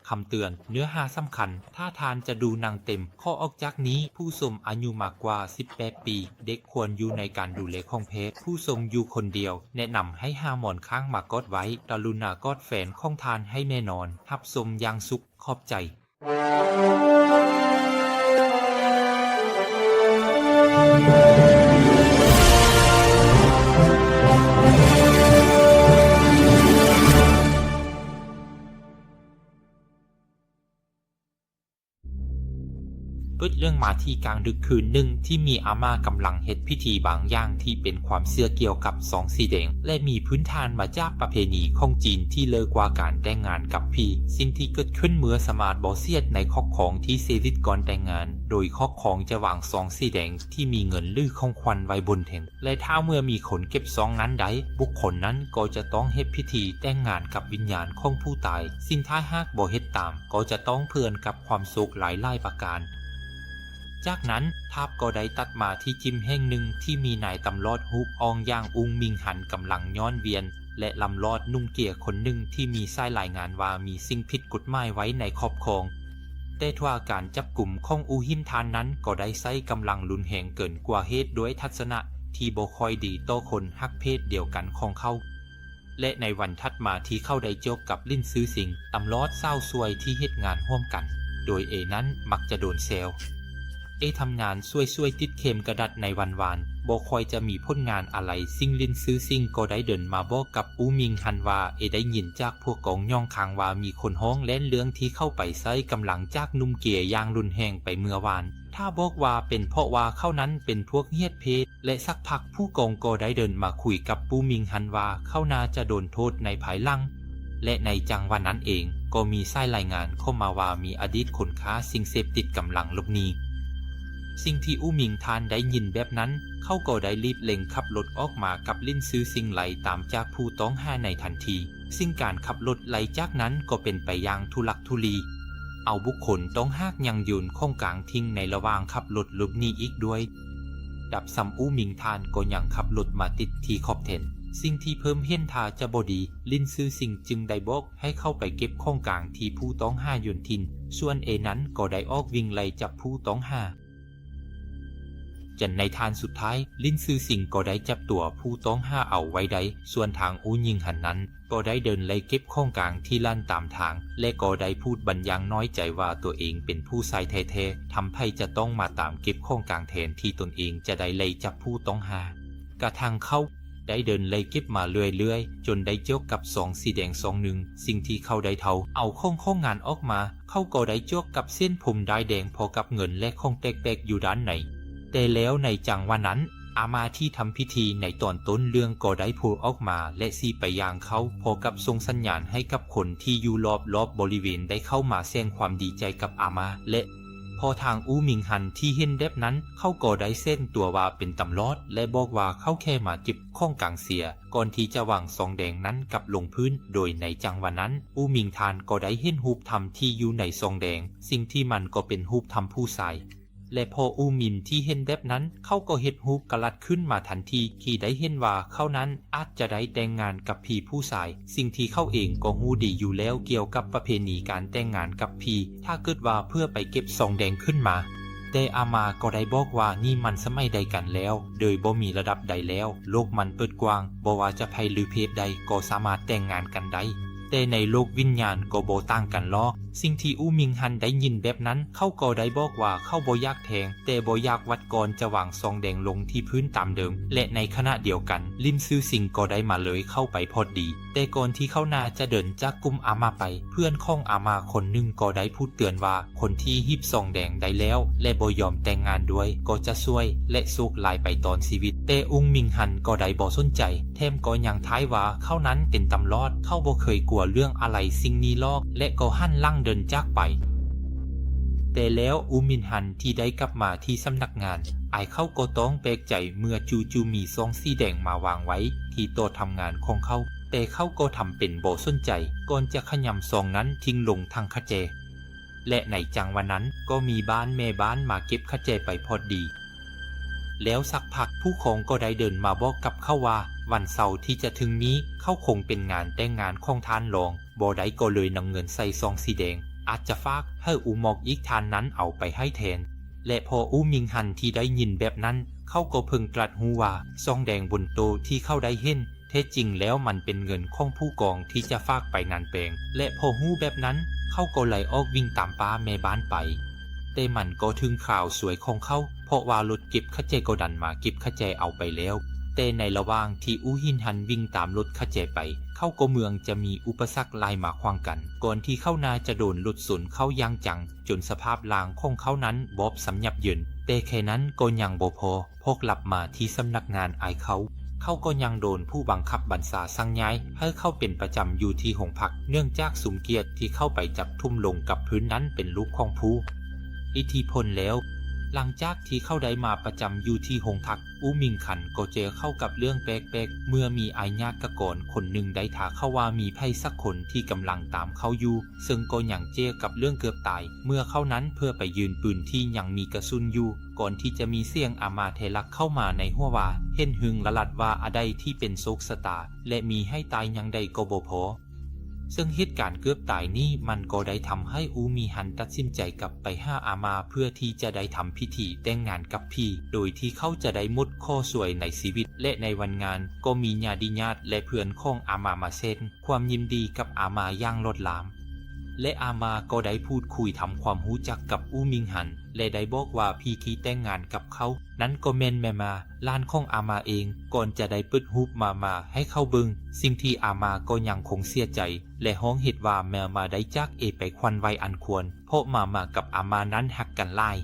ຄຳເຕືອນ, ເນື້ອຫາສຳຄັນ, ຖ້າທ່ານຈະດູໜັງເຕັມ, ຂໍ້ອອກຈາກນີ້, ຜູ້ຊົມອາຍຸມາກກວ່າສິບແປດປີ, ເດັກຄວນຢູ່ໃນການດູແລຂອງແພດ. ຜູ້ຊົມຢູ່ຄົນດຽວ, ແນະນຳໃຫ້ຫາໝອນຂ້າງມາກອດໄວ້. ກະລຸນາກອດແຟນຂອງທ່ານໃຫ້ແນ່ນອນ. ຮັບຊົມຢ່າງສຸກ. ຂອບໃຈ. ເປີດເລື່ອງມາທີ່ກາງດຶກຄືນໜຶ່ງ ທີ່ມີອາມ່າກຳລັງເຮັດພິທີບາງຢ່າງທີ່ເປັນຄວາມເຊື່ອກ່ຽວກັບຊອງສີແດງ ແລະ ມີພື້ນຖານມາຈາກປະເພນີຂອງຈີນທີ່ເລີກວ່າການແຕ່ງງານກັບຜີ. ສິ່ງທີ່ເກີດຂຶ້ນເມື່ອສະໝາດບໍ່ສຽດໃນຂອບຂອງທີ່ເຊວິດກ່ອນແຕ່ງງານ, ໂດຍຂອບຂອງຈະວາງຊອງສີແດງທີ່ມີເງິນ ຫຼື ຂອງຂວັນໄວ້ບົນແທ່ນ. ແລະ ຖ້າເມື່ອມີຄົນເກັບຊອງນັ້ນໄດ້, ບຸກຄົນນັ້ນກໍຈະຕ້ອງເຮັດພິທີແຕ່ງງານກັບວິນຍານຂອງຜູ້ຕາຍ, ຊຶ່ງຖ້າຫາກບໍ່ເຮັດຕາມ, ກໍຈະຕ້ອງເຜືອນກັບຄວາມໂຊກຮ້າຍຫຼາຍປະການ. ຈາກນັ້ນ, ພາບກໍໄດ້ຕັດມາທີ່ຢິມແຫ່ງໜຶ່ງທີ່ມີນາຍຕຳຫຼວດຮູບອ່ອງຢ່າງ ອູງ ມິງ ຮັນ ກຳລັງຍ້ອນວຽນ ແລະ ຕຳຫຼວດໜຸ່ມເກຍຄົນໜຶ່ງທີ່ມີສາຍລາຍງານວ່າມີສິ່ງຜິດກົດໝາຍໄວ້ໃນຄອບຄອງ. ແຕ່ທົ່ວການຈັບກຸມຂອງອູ ຫິມ ທ່ານນັ້ນກໍໄດ້ໃຊ້ກຳລັງຮຸນແຮງເກີນກວ່າເຫດດ້ວຍທັດສະນະທີ່ບໍ່ຄ່ອຍດີຕໍ່ຄົນຮັກເພດດຽວກັນຂອງເຂົາ ແລະ ໃນວັນຖັດມາທີ່ເຂົາໄດ້ຈວກກັບ ລິນ ຊື່ຊິງ ຕຳຫຼວດສາວສວຍທີ່ເຮັດງານຮ່ວມກັນ, ໂດຍເອນັ້ນມັກຈະໂດນແຊວ. ເອທຳງານຊ່ວຍໆຕິດເຂັມກະດັດໃນວັນວານ, ບໍ່ຄ່ອຍຈະມີຜົນງານອະໄລ, ຊຶ່ງ ລິນ ຊື່ຊິງ ກໍໄດ້ເດີນມາບອກກັບອູ ມິງ ຮັນ ວ່າ ເອໄດ້ຍິນຈາກພວກກອງຫຍ້ອງຄາງວ່າມີຄົນຮ້ອງແລ່ນເລື່ອງທີ່ເຂົ້າໄປໃຊ້ກຳລັງຈາກໜຸ່ມເກຍຢ່າງຮຸນແຮງໄປເມື່ອວານ. ຖ້າບອກວ່າເປັນເພາະວ່າເຂົານັ້ນເປັນພວກຮຽດເພດ ແລະ ສັກພັກຜູ້ກອງກໍໄດ້ເດີນມາຄຸຍກັບປູ ມິງ ຮັນ ວ່າເຂົາໜ້າຈະໂດນໂທດໃນພາຍຫຼັງ ແລະ ໃນຈັງຫວະນັ້ນເອງກໍມີສາຍລາຍງານເຂົ້າມາວ່າມີອະດີດຄົນຄ້າສິ່ງເສບຕິດກຳລັງຫຼົບໜີ. ສິ່ງທີ່ອູ ມິງ ທ່ານໄດ້ຍິນແບບນັ້ນ, ເຂົາກໍໄດ້ລີບເລັ່ງຂັບລົດອອກມາກັບ ລິນ ຊື່ຊິງ ໄລ່ຕາມຈາກຜູ້ຕ້ອງຫາໃນທັນທີ. ຊຶ່ງການຂັບລົດໄລ່ຈາກນັ້ນກໍເປັນໄປຢ່າງທຸລັກທຸລີ, ເອົາບຸກຄົນຕ້ອງຫາກຍັງໂຍນຂອງກາງຖິ້ມໃນລະຫວ່າງຂັບລົດຫຼົບໜີອີກດ້ວຍ. ດັບຊ້ຳ ອູ ມິງ ທ່ານກໍຍັງຂັບລົດມາຕິດທີ່ຂອບແທ່ນ, ສິ່ງທີ່ເພີ່ມເຫັນທ່າຈະບໍ່ດີ, ລິນ ຊື່ຊິງ ຈຶ່ງໄດ້ບອກໃຫ້ເຂົາໄປເກັບຂອງກາງທີ່ຜູ້ຕ້ອງຫາໂຍນຖິ້ມ, ສ່ວນເອນັ້ນກໍໄດ້ອອກວິ່ງໄລ່ຈັບຜູ້ຕ້ອງຫາ. ຈົນໃນທ່ານສຸດທ້າຍ, ລິນ ຊື່ຊິງ ກໍໄດ້ຈັບຕົວຜູ້ຕ້ອງຫາເອົາໄວ້ໄດ້, ສ່ວນທາງອູ ມິງ ຮັນ ນັ້ນ ກໍໄດ້ເດີນໄລ່ເກັບຂອງກາງທີ່ລານຕາມທາງ ແລະ ກໍໄດ້ພູດບັນຢ່າງນ້ອຍໃຈວ່າຕົວເອງເປັນຜູ້ຊາຍແທ້ໆ, ທຳໃຜຈະຕ້ອງມາຕາມເກັບຂອງກາງແທນທີ່ຕົນເອງຈະໄດ້ໄລ່ຈັບຜູ້ຕ້ອງຫາ. ກະທັ່ງເຂົາໄດ້ເດີນໄລ່ເກັບມາເລື້ອຍໆ, ຈົນໄດ້ຈວກກັບຊອງສີແດງຊອງໜຶ່ງ, ສິ່ງທີ່ເຂົາໄດ້ເທົາເອົາຂອງຂອງງານອອກມາ, ເຂົາກໍໄດ້ຈວກກັບເສັ້ນຜົມດ້າຍແດງພ້ອມກັບເງິນ ແລະ ຂອງແປກໆຢູ່ດ້ານໃນ. ແຕ່ແລ້ວໃນຈັງຫວະນັ້ນ, ອາມາທີ່ທຳພິທີໃນຕອນຕົ້ນເລື່ອງກໍໄດ້ໂຜອອກມາ ແລະ ຊີ້ໄປຢ່າງເຂົາ ພ້ອມກັບສົ່ງສັນຍານໃຫ້ກັບຄົນທີ່ຢູ່ລອບໆບໍລິເວນໄດ້ເຂົ້າມາສະແດງຄວາມດີໃຈກັບອາມາ ແລະ ພໍທາງອູ ມິງ ຮັນ ທີ່ເຫັນແບບນັ້ນ, ເຂົາກໍໄດ້ແຝງຕົວວ່າເປັນຕຳຫຼວດ ແລະ ບອກວ່າເຂົາແຄ່ມາເກັບຂອງກາງເສຍ ກ່ອນທີ່ຈະວາງຊອງແດງນັ້ນກັບລົງພື້ນ, ໂດຍໃນຈັງຫວະນັ້ນ ອູ ມິງ ທ່ານ ກໍໄດ້ເຫັນຮູບທຳທີ່ຢູ່ໃນຊອງແດງ, ຊຶ່ງທີ່ມັນກໍເປັນຮູບທຳຜູ້ຊາຍ. ແລະ ພໍອູ ມິງ ທີ່ເຫັນແບບນັ້ນ, ເຂົາກໍເຮັດຮູບກະລັດຂຶ້ນມາທັນທີ, ທີ່ໄດ້ເຫັນວ່າເຂົານັ້ນອາດຈະໄດ້ແຕ່ງງານກັບຜີຜູ້ຊາຍ, ສິ່ງທີ່ເຂົາເອງກໍຮູ້ດີຢູ່ແລ້ວກ່ຽວກັບປະເພນີການແຕ່ງງານກັບຜີ ຖ້າເກີດວ່າເພື່ອໄປເກັບຊອງແດງຂຶ້ນມາ. ແຕ່ອາມາກໍໄດ້ບອກວ່ານີ້ມັນສະໄໝໃດກັນແລ້ວ, ໂດຍບໍ່ມີລະດັບໃດແລ້ວ, ໂລກມັນເປີດກວ້າງ, ບໍ່ວ່າຈະໃຜຫຼືເພດໃດກໍສາມາດແຕ່ງງານກັນໄດ້. ແຕ່ໃນໂລກວິນຍານກໍບໍ່ຕ່າງກັນຫຼອກ. ສິ່ງທີ່ອູ ມິງ ຮັນ ໄດ້ຍິນແບບນັ້ນ, ເຂົາກໍໄດ້ບອກວ່າເຂົາບໍ່ຢາກແທງ, ແຕ່ບໍ່ຢາກວັດ ກ່ອນຈະວາງຊອງແດງລົງທີ່ພື້ນຕາມເດີມ, ແລະ ໃນຂະນະດຽວກັນ ລິນ ຊື່ຊິງ ກໍໄດ້ມາເລີຍເຂົ້າໄປພໍດີ. ແຕ່ກ່ອນທີ່ເຂົາໜ້າຈະເດີນຈາກກຸ່ມອາມາໄປ, ເພື່ອນຂອງອາມາຄົນໜຶ່ງກໍໄດ້ພູດເຕືອນວ່າ ຄົນທີ່ຮີບຊອງແດງໄດ້ແລ້ວ ແລະ ບໍ່ຍອມແຕ່ງງານດ້ວຍ ກໍຈະຊວຍ ແລະ ໂຊກຮ້າຍໄປຕອນຊີວິດ. ແຕ່ ອຸງ ມິງ ຮັນ ກໍໄດ້ບໍ່ສົນໃຈ, ແຖມກໍຍັງທ້າຍວ່າເຂົານັ້ນເປັນຕຳຫຼວດ, ເຂົາບໍ່ເຄີຍກົວເລື່ອງອະໄລສິ່ງນີ້ຫຼອກ ແລະ ກໍຫັນຫຼັງເດີນຈາກໄປ. ແຕ່ແລ້ວ ອູ ມິງ ຮັນ ທີ່ໄດ້ກັບມາທີ່ສຳນັກງານ, ອ້າຍເຂົາກໍຕ້ອງແປກໃຈເມື່ອຈູ່ໆມີຊອງສີແດງມາວາງໄວ້ທີ່ໂຕະທຳງານຂອງເຂົາ, ແຕ່ເຂົາກໍທຳເປັນບໍ່ສົນໃຈ ກ່ອນຈະຂະຫຍຳຊອງນັ້ນຖິ້ມລົງຖັງຂະແຈ. ແລະ ໃນຈັງຫວະນັ້ນກໍມີບ້ານແມ່ບ້ານມາເກັບຂະແຈໄປພໍດດີ. ແລ້ວສັກພັກຜູ້ຄອງກໍໄດ້ເດີນມາບອກກັບເຂົາວ່າ ວັນເສົາທີ່ຈະເຖິງນີ້ ເຂົາຄົງເປັນງານແຕ່ງງານຂອງທ່ານລອງ, ບໍ່ໄດ້ກໍເລີຍນຳເງິນໃສ່ຊອງສີແດງ ອາດຈະຝາກໃຫ້ອູໝອກອີກທ່ານນັ້ນເອົາໄປໃຫ້ແທນ. ແລະ ພໍອູມິງຫັນທີ່ໄດ້ຍິນແບບນັ້ນ ເຂົາກໍເພິ່ງຕຣັດຮູ້ວ່າ ຊ່ອງແດງບົນໂຕທີ່ເຂົາໄດ້ເຫັນ ແທ້ຈິງແລ້ວມັນເປັນເງິນຂອງຜູ້ກອງທີ່ຈະຝາກໄປງານແປງ ແລະ ພໍຮູ້ແບບນັ້ນ ເຂົາກໍໄລ່ອອກວິ່ງຕາມປ້າແມ່ບ້ານໄປ. ແຕ່ມັນກໍເຖິງຄາວຊວຍຂອງເຂົາ ເພາະວ່າລົດເກັບຂະແຈກໍດັນມາເກັບຂະແຈເອົາໄປແລ້ວ. ແຕ່ໃນລະຫວ່າງທີ່ອູມິງຫັນວິ່ງຕາມລົດຂະແຈໄປ ເຂົາກໍເໝືອນຈະມີອຸປະສັກຫຼາຍມາຂວາງກັນ ກ່ອນທີ່ເຂົາໜ້າຈະໂດນລົດຊົນເຂົ້າຢ່າງຈັງ ຈົນສະພາບຮ່າງຂອງເຂົານັ້ນບອບສຳຫຍັບເຢິນ. ແຕ່ແຄ່ນັ້ນກໍຍັງບໍ່ພໍ ພວກລັບມາທີ່ສຳນັກງານອ້າຍເຂົາ ເຂົາກໍຍັງໂດນຜູ້ບັງຄັບບັນຊາສັ່ງຍ້າຍໃຫ້ເຂົ້າເປັນປະຈຳຢູ່ທີ່ໂຮງພັກ ເນື່ອງຈາກສົມກຽດທີ່ເຂົ້າໄປຈັບທຸ່ມລົງກັບພື້ນນັ້ນເປັນລູກຂອງຜູ້ອິດທິພົນແລ້ວ. ຫຼັງຈາກທີ່ເຂົາໄດ້ມາປະຈຳຢູ່ທີ່ໂຮງພັກ ອູມິງຫັນກໍເຈີເຂົ້າກັບເລື່ອງແປກໆ ເມື່ອມີອາຍາດກະກອນຄົນໜຶ່ງໄດ້ຖາມເຂົາວ່າມີໃຜສັກຄົນທີ່ກຳລັງຕາມເຂົາຢູ່ ເຊິ່ງກໍຍັງເຈີກັບເລື່ອງເກືອບຕາຍ ເມື່ອເຂົານັ້ນເພື່ອໄປຍື່ນປືນທີ່ຍັງມີກະສຸນຢູ່ ກ່ອນທີ່ຈະມີສຽງອາມາແທລັກເຂົ້າມາໃນຫົວວ່າ ເຫັນຫຶງລະລັດວ່າອາໃດທີ່ເປັນໂຊກຊະຕາ ແລະ ມີໃຫ້ຕາຍຢ່າງໃດກໍບໍ່ພໍ. ເຊິ່ງເຫດການເກືອບຕາຍນີ້ ມັນກໍໄດ້ທຳໃຫ້ອູມິງຫັນຕັດສິນໃຈກັບໄປຫາອາມາ ເພື່ອທີ່ຈະໄດ້ທຳພິທີແຕ່ງງານກັບຜີ ໂດຍທີ່ເຂົາຈະໄດ້ໝົດຂໍ້ສວຍໃນຊີວິດ ແລະ ໃນວັນງານກໍມີຍາດຕິຍາດ ແລະ ເພື່ອນຂອງອາມາມາແສດງຄວາມຍິນດີກັບອາມາຢ່າງຫຼອດຫຼາມ. ແລະ ອາມາກໍໄດ້ພູດຄຸຍທຳຄວາມຮູ້ຈັກກັບອູມິງຫັນ ແລະ ໄດ້ບອກວ່າຜີທີ່ແຕ່ງງານກັບເຂົານັ້ນກໍແມ່ນແມມາ ຫຼານຂອງອາມາເອງ. ກ່ອນຈະໄດ້ເປີດຮູບມາມາໃຫ້ເຂົາເບິ່ງ, ສິ່ງທີ່ອາມາກໍຍັງຄົງເສຍໃຈ ແລະ ຮ້ອງເຮັດວ່າແມມາໄດ້ຈາກເອໄປຄວັນໄວອັນຄວນ ເພາະມາມາກັບອາມານັ້ນຮັກກັນຫຼາຍ.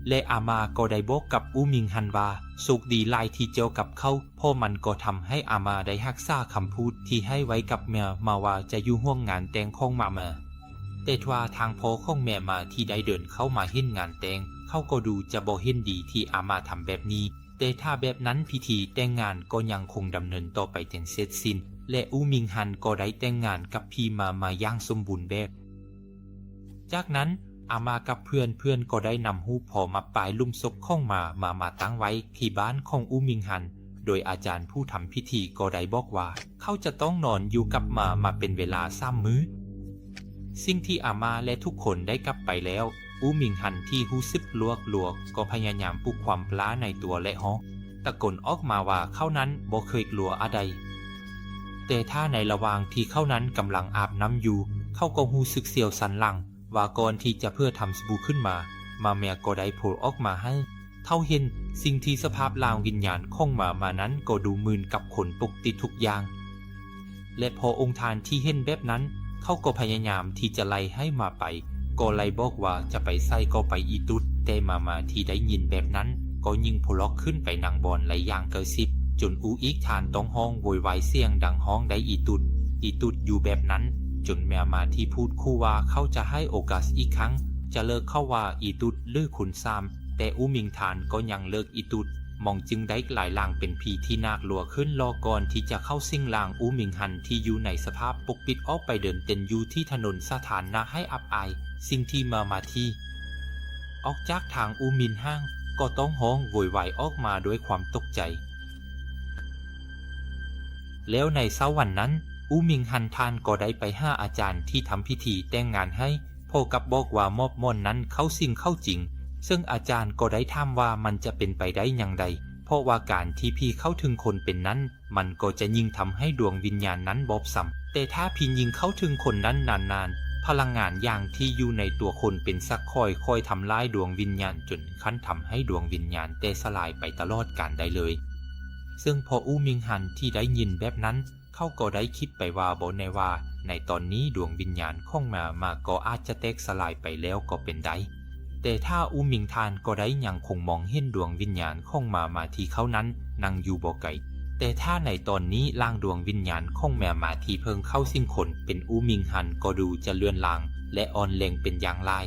ແລະ ອາມາກໍໄດ້ບອກກັບອູມິງຫັນວ່າ ໂຊກດີຫຼາຍທີ່ເຈົ້າກັບເຂົາ, ເພາະມັນກໍທຳໃຫ້ອາມາໄດ້ຮັກສາຄຳພູດທີ່ໃຫ້ໄວ້ກັບແມມາວ່າຈະຢູ່ຮ່ວມງານແຕ່ງຂອງມາມາ. ແຕ່ວ່າທາງພໍ່ຂອງແມມາທີ່ໄດ້ເດີນເຂົ້າມາເຫັນງານແຕ່ງ ເຂົາກໍດູຈະບໍ່ເຫັນດີທີ່ອາມາທຳແບບນີ້. ແຕ່ຖ້າແບບນັ້ນພິທີແຕ່ງງານກໍຍັງຄົງດຳເນີນຕໍ່ໄປຈົນເສັດສິ້ນ ແລະ ອູມິງຫັນກໍໄດ້ແຕ່ງງານກັບຜີມາມາຢ່າງສົມບູນແບບ. ຈາກນັ້ນ ອາມາກັບເພື່ອນໆກໍໄດ້ນຳຮູບພໍ່ມາປ້າຍຫຼຸມສົບຂອງມາມາມາຕັ້ງໄວ້ທີ່ບ້ານຂອງອູມິງຫັນ, ໂດຍອາຈານຜູ້ທຳພິທີກໍໄດ້ບອກວ່າ ເຂົາຈະຕ້ອງນອນຢູ່ກັບມາມາເປັນເວລາສາມມື້. ສິ່ງທີ່ອາມາ ແລະ ທຸກຄົນໄດ້ກັບໄປແລ້ວ, ອູມິງຫັນທີ່ຮູ້ສຶກກົວໆ ກໍພະຍາຍາມປຸກຄວາມກ້າໃນຕົວ ແລະ ຮ້ອງຕະໂກນອອກມາວ່າເຂົານັ້ນບໍ່ເຄີຍກົວອາໃດ. ແຕ່ຖ້າໃນລະຫວ່າງທີ່ເຂົານັ້ນກຳລັງອາບນ້ຳຢູ່, ເຂົາກໍຮູ້ສຶກສຽວສັນຫຼັງວ່າກ່ອນທີ່ຈະເຜີ້ທຳສະບູຂຶ້ນມາ, ມາມາກໍໄດ້ໂຜອອກມາໃຫ້ ເຂົາເຫັນສິ່ງທີ່ສະພາບຮ່າງວິນຍານຂອງມາມານັ້ນກໍດູໝື່ນກັບຄົນປົກຕິທຸກຢ່າງ ແລະ ພໍອົງທ່ານທີ່ເຫັນແບບນັ້ນ ເຂົາກໍພະຍາຍາມທີ່ຈະໄລ່ໃຫ້ມາໄປ, ກໍໄລ່ບອກວ່າຈະໄປໃສກໍໄປອີຕຸດ, ແຕ່ມາມາທີ່ໄດ້ຍິນແບບນັ້ນ ກໍຍິ່ງໂຜລອກຂຶ້ນໄປນັ່ງບ່ອນໄລ່ຢ່າງໃກ້ຊິດ, ຈົນອູອີກທ່ານຕ້ອງຮ້ອງໂວຍວາຍສຽງດັງຮ້ອງໄດ້ອີຕຸດ, ອີຕຸດຢູ່ແບບນັ້ນ, ຈົນມາມາທີ່ພູດຂູ່ວ່າເຂົາຈະໃຫ້ໂອກາດອີກຄັ້ງ, ຈະເລີກເຂົາວ່າອີຕຸດ ຫຼື ຄູນສາມ, ແຕ່ອູມິງທ່ານກໍຍັງເລີກອີຕຸດ, ມອງຈຶ່ງໄດ້ກາຍຮ່າງເປັນຜີທີ່ໜ້າກົວຂຶ້ນລໍກ່ອນທີ່ຈະເຂົ້າສິງຮ່າງອູມິງຫັນທີ່ຢູ່ໃນສະພາບປົກປິດອອກໄປເດີນເຕັ້ນຢູ່ທີ່ຖະໜົນສາທາລະນະໃຫ້ອັບອາຍ. ສິ່ງທີ່ມາມາທີ່ອອກຈາກທາງອູມິງຫັນກໍຕ້ອງຮ້ອງໂວຍວາຍອອກມາດ້ວຍຄວາມຕົກໃຈ. ແລ້ວໃນເຊົ້າວັນນັ້ນ, ອູມິງຫັນທ່ານກໍໄດ້ໄປຫາອາຈານທີ່ທຳພິທີແຕ່ງງານໃຫ້, ພໍກັບບອກວ່າມອບໝອນນັ້ນເຂົ້າສິງເຂົາຈິງ, ເຊິ່ງອາຈານກໍໄດ້ຖາມວ່າມັນຈະເປັນໄປໄດ້ຢ່າງໃດ, ເພາະວ່າການທີ່ຜີເຂົ້າເຖິງຄົນເປັນນັ້ນ ມັນກໍຈະຍິ່ງທຳໃຫ້ດວງວິນຍານນັ້ນບອບຊ້ຳ. ແຕ່ຖ້າຜີຍິງເຂົ້າເຖິງຄົນນັ້ນນານໆ, ພະລັງງານຢ່າງທີ່ຢູ່ໃນຕົວຄົນເປັນສັກຄ່ອຍໆທຳລາຍດວງວິນຍານ ຈົນຂັ້ນທຳໃຫ້ດວງວິນຍານແຕກສະຫຼາຍໄປຕະຫຼອດການໄດ້ເລີຍ. ເຊິ່ງພໍອູມິງຫັນທີ່ໄດ້ຍິນແບບນັ້ນ, ເຂົາກໍໄດ້ຄິດໄປວ່າບໍ່ແນ່ວ່າໃນຕອນນີ້ດວງວິນຍານຂອງມາມາກໍອາດຈະແຕກສະຫຼາຍໄປແລ້ວກໍເປັນໄດ້. ແຕ່ຖ້າອູມິງທ່ານກໍໄດ້ຍັງຄົງມອງເຫັນດວງວິນຍານຂອງມາມາທີ່ເຂົານັ້ນນັ່ງຢູ່ບໍ່ໄກ. ແຕ່ຖ້າໃນຕອນນີ້ຮ່າງດວງວິນຍານຂອງມາມາທີ່ເພິ່ງເຂົ້າສິງຄົນເປັນອູມິງຫັນກໍດູຈະເລືອນລາງ ແລະ ອ່ອນແຮງເປັນຢ່າງຫຼາຍ.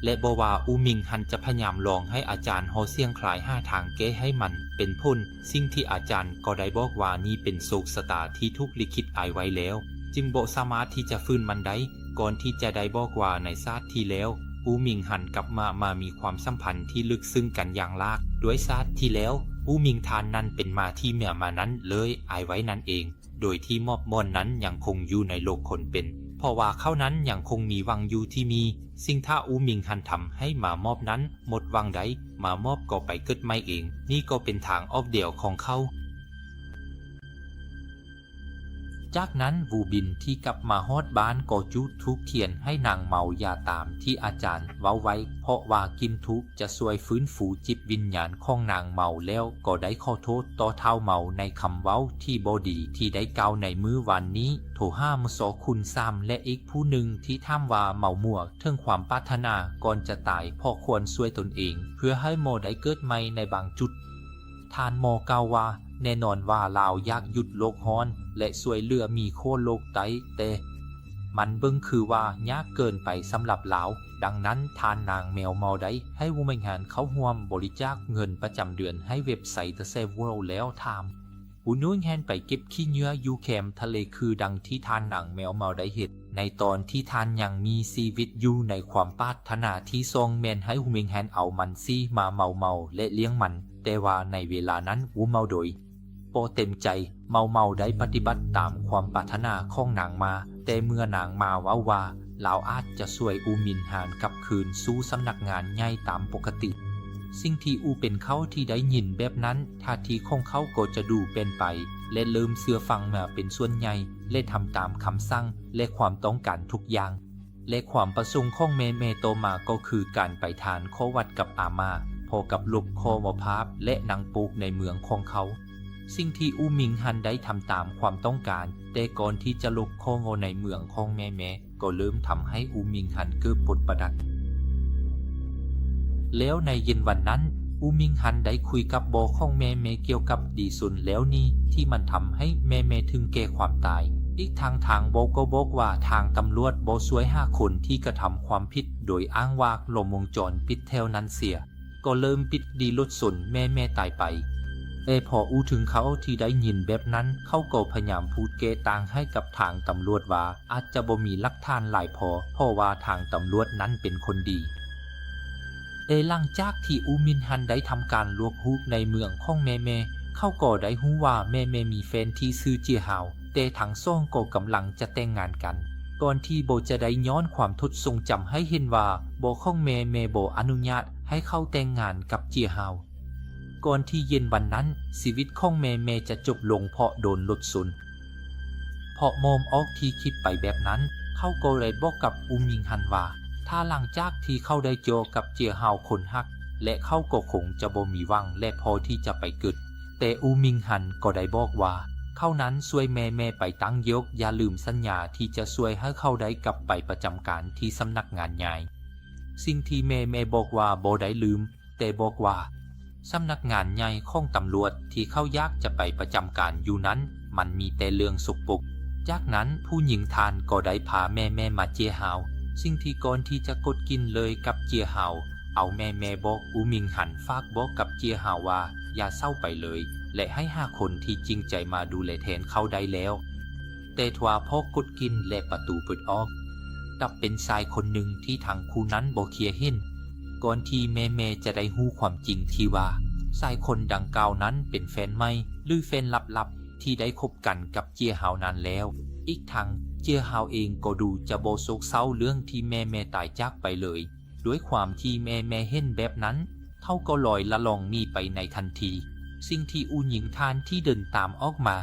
ແລະ ບໍ່ວ່າອູມິງຫັນຈະພະຍາຍາມຮ້ອງໃຫ້ອາຈານຫໍ່ສຽງຄາຍຫາທາງແກ້ໃຫ້ມັນເປັນຜົນ, ສິ່ງທີ່ອາຈານກໍໄດ້ບອກວ່ານີ້ເປັນໂຊກຊະຕາທີ່ຖືກລິຂິດອາຍໄວ້ແລ້ວ, ຈຶ່ງບໍ່ສາມາດທີ່ຈະຟື້ນມັນໄດ້. ກ່ອນທີ່ຈະໄດ້ບອກວ່າໃນຊາດທີ່ແລ້ວ, ອູມິງຫັນກັບມາມາມີຄວາມສຳພັນທີ່ເລິກເຊິ່ງກັນຢ່າງຫຼາກ. ດ້ວຍຊາດທີ່ແລ້ວ, ອູມິງທ່ານນັ້ນເປັນມາທີ່ມາມານັ້ນເລີຍອາຍໄວ້ນັ້ນເອງ. ໂດຍທີ່ມອບໝອນນັ້ນຍັງຄົງຢູ່ໃນໂລກຄົນເປັນ, ເພ ເພາະວ່າເຂົານັ້ນຍັງຄົງມີຫວັງຢູ່ທີ່ມີ. ສິ່ງຖ້າອູມິງຫັນທຳໃຫ້ມາມອບນັ້ນໝົດຫວັງໄດ້, ມາມອບກໍໄປເກີດໃໝ່ເອງ. ນີ້ກໍເປັນທາງອອກດຽວຂອງເຂົາ. ຈາກນັ້ນ ວູບິນທີ່ກັບມາຮອດບ້ານກໍຈູດທູບທຽນໃຫ້ນາງເມົາຢາຕາມທີ່ອາຈານເວົ້າໄວ້, ເພາະວ່າກິ່ນທູບຈະຊ່ວຍຟື້ນຟູຈິດວິນຍານຂອງນາງເມົາ, ແລ້ວກໍໄດ້ຂໍໂທດຕໍ່ທ້າວເມົາໃນຄຳເວົ້າທີ່ບໍ່ດີທີ່ໄດ້ກ່າວໃນມື້ວານນີ້. ໂທຫາມຊໍຄູນສາມ ແລະ ອີກຜູ້ໜຶ່ງທີ່ຖາມວ່າເມົາມົວເຖິງຄວາມປາດຖະໜາກ່ອນຈະຕາຍ ເພາະຄວນຊ່ວຍຕົນເອງເພື່ອໃຫ້ໝໍໄດ້ເກີດໃໝ່ໃນບາງຈຸດ. ທ່ານໝໍກ່າວວ່າ ແນ່ນອນວ່າລາວຢາກຢຸດໂລກຮ້ອນ ແລະ ຊ່ວຍເຫຼືອໝີໂຄໂລກໃຕ້, ແຕ່ມັນເບິ່ງຄືວ່າຍາກເກີນໄປສຳລັບລາວ. ດັ່ງນັ້ນ ທ່ານນາງແມວເມົາໄດ້ໃຫ້ວູມິງຫັນເຂົ້າຮ່ວມບໍລິຈາກເງິນປະຈຳເດືອນໃຫ້ເວັບໄຊ The Save World ແລ້ວຖາມວູນິງຫັນໄປເກັບຂີ້ເຫຍື້ອຢູ່ແຄມທະເລ ຄືດັ່ງທີ່ທ່ານນາງແມວເມົາໄດ້ເຮັດໃນຕອນທີ່ທ່ານຍັງມີຊີວິດຢູ່. ໃນຄວາມປາດຖະໜາທີ່ສອງແມ່ນໃຫ້ວູມິງຫັນເອົາມັນຊີມາເມົາເມົາ ແລະ ລ້ຽງມັນ. ແຕ່ວ່າໃນເວລານັ້ນວູເມົາໂດຍບໍ່ເຕັມໃຈ, ເມົາເມົາໄດ້ປະຕິບັດຕາມຄວາມປາດຖະໜາຂອງນາງມາ, ແຕ່ເມື່ອນາງມາເວົ້າວ່າລາວອາດຈະຊ່ວຍອູມິງຫັນກັບຄືນສູ່ສຳນັກງານໃຫຍ່ຕາມປົກກະຕິ. ສິ່ງທີ່ອູເປັນເຂົາທີ່ໄດ້ຍິນແບບນັ້ນ, ທ່າທີຂອງເຂົາກໍຈະດູປ່ຽນໄປ ແລະ ເລີ່ມເຊື່ອຟັງມາເປັນສ່ວນໃຫຍ່ ແລະ ທຳຕາມຄຳສັ່ງ ແລະ ຄວາມຕ້ອງການທຸກຢ່າງ. ແລະ ຄວາມປະສົງຂອງແມ່ແມ່ຕໍ່ມາກໍຄືການໄປທານຂໍ້ຫວັດກັບອາມ່າ, ພ້ອມກັບລົບຂໍ້ເວົ້າພາບ ແລະ ໜັງໂປກໃນເມືອງຂອງເຂົາ. ສິ່ງທີ່ອູມິງຫັນໄດ້ທຳຕາມຄວາມຕ້ອງການ, ແຕ່ກ່ອນທີ່ຈະລົບຂໍ້ເວົ້າໃນເມືອງຂອງແມ່ແມ່ ກໍເລີ່ມທຳໃຫ້ອູມິງຫັນເກີດປົດປະດັດ. ແລ້ວໃນເຢັນວັນນັ້ນ, ອູມິງຫັນໄດ້ຄຸຍກັບພໍ່ຂອງແມ່ແມ່ກ່ຽວກັບດີຊົນແລ້ວນີ້ ທີ່ມັນທຳໃຫ້ແມ່ແມ່ເຖິງແກ່ຄວາມຕາຍ. ອີກທັງທາງພໍ່ກໍບອກວ່າທາງຕຳຫຼວດບໍ່ຊ່ວຍຫາຄົນທີ່ກະທຳຄວາມຜິດ ໂດຍອ້າງວ່າກ້ອງວົງຈອນປິດແຖວນັ້ນເສຍ ກໍເລີ່ມປິດດີລົດຊົນແມ່ແມ່ຕາຍໄປ. ແຕ່ພໍອູເຖິງຂ່າວທີ່ໄດ້ຍິນແບບນັ້ນ, ເຂົາກໍພະຍາຍາມພູດແກ້ຕ່າງໃຫ້ກັບທາງຕຳຫຼວດວ່າ ອາດຈະບໍ່ມີຫຼັກຖານຫຼາຍພໍ ເພາະວ່າທາງຕຳຫຼວດນັ້ນເປັນຄົນດີ. ແຕ່ຫຼັງຈາກທີ່ອູມິງຫັນໄດ້ທຳການລວກຮູບໃນເມືອງຂອງແມ່ແມ່, ເຂົາກໍໄດ້ຮູ້ວ່າແມ່ແມ່ມີແຟນທີ່ຊື່ເຈຍຮາວ, ແຕ່ທັງສອງກໍກຳລັງຈະແຕ່ງງານກັນ. ກ່ອນທີ່ພໍ່ຈະໄດ້ຍ້ອນຄວາມທຸດຊົງຈຳໃຫ້ເຫັນວ່າພໍ່ຂອງແມ່ແມ່ບໍ່ອະນຸຍາດໃຫ້ເຂົາແຕ່ງງານກັບເຈຍຮາວ. ກ່ອນທີ່ເຢັນວັນນັ້ນ ຊີວິດຂອງແມ່ແມ່ຈະຈົບລົງເພາະໂດນລົດຊົນ. ເພາະມຸມອອກທີ່ຄິດໄປແບບນັ້ນ, ເຂົາກໍໄດ້ບອກກັບອູມິງຫັນວ່າ ຖ້າຫຼັງຈາກທີ່ເຂົາໄດ້ເຈີກັບເຈຍຮາວຄົນຮັກ ແລະ ເຂົາກໍຄົງຈະບໍ່ມີຫວັງ ແລະ ພໍທີ່ຈະໄປເກີດ. ແຕ່ອູມິງຫັນກໍໄດ້ບອກວ່າ ເຂົານັ້ນຊ່ວຍແມ່ແມ່ໄປຕັ້ງໂຍກ, ຢ່າລືມສັນຍາທີ່ຈະຊ່ວຍໃຫ້ເຂົາໄດ້ກັບໄປປະຈຳການທີ່ສຳນັກງານໃຫຍ່. ສິ່ງທີ່ແມ່ແມ່ບອກວ່າບໍ່ໄດ້ລືມ, ແຕ່ບອກວ່າ ສຳນັກງານໃຫຍ່ຂອງຕຳຫຼວດທີ່ເຂົາຢາກຈະໄປປະຈຳການຢູ່ນັ້ນ ມັນມີແຕ່ເລື່ອງສົກປົກ. ຈາກນັ້ນຜູ້ຍິງທ່ານກໍໄດ້ພາແມ່ແມ່ມາເຈຍຮາວ. ສິ່ງທີ່ກ່ອນທີ່ຈະກົດກິນເລີຍກັບເຈຍຮາວ, ເອົາແມ່ແມ່ບອກອູມິງຫັນຝາກບອກກັບເຈຍຮາວວ່າ ຢ່າເສົ້າໄປເລີຍ ແລະ ໃຫ້ຫາຄົນທີ່ຈິງໃຈມາດູແລແທນເຂົາໄດ້ແລ້ວ. ແຕ່ທວ່າພໍກົດກິ່ນ ແລະ ປະຕູເປີດອອກ, ກັບເປັນຊາຍຄົນໜຶ່ງທີ່ທັງຄູ່ນັ້ນບໍ່ຄຽເຫັນ. ກ່ອນທີ່ແມ່ແມ່ຈະໄດ້ຮູ້ຄວາມຈິງທີ່ວ່າ ຊາຍຄົນດັ່ງກ່າວນັ້ນເປັນແຟນໃໝ່ ຫຼື ແຟນລັບໆ ທີ່ໄດ້ຄົບກັນກັບເຈຍຮາວນັ້ນແລ້ວ. ອີກທັງເຈຍຮາວເອງກໍດູຈະບໍ່ໂສກເສົ້າເລື່ອງທີ່ແມ່ແມ່ຕາຍຈາກໄປເລີຍ. ດ້ວຍຄວາມທີ່ແມ່ແມ່ເຫັນແບບນັ້ນ, ເຂົາກໍລອຍລະລ່ອງໜີໄປໃນທັນທີ. ສິ່ງທີ່ອູຍິງທ່ານທີ່ເດີນຕາມອອກມາ,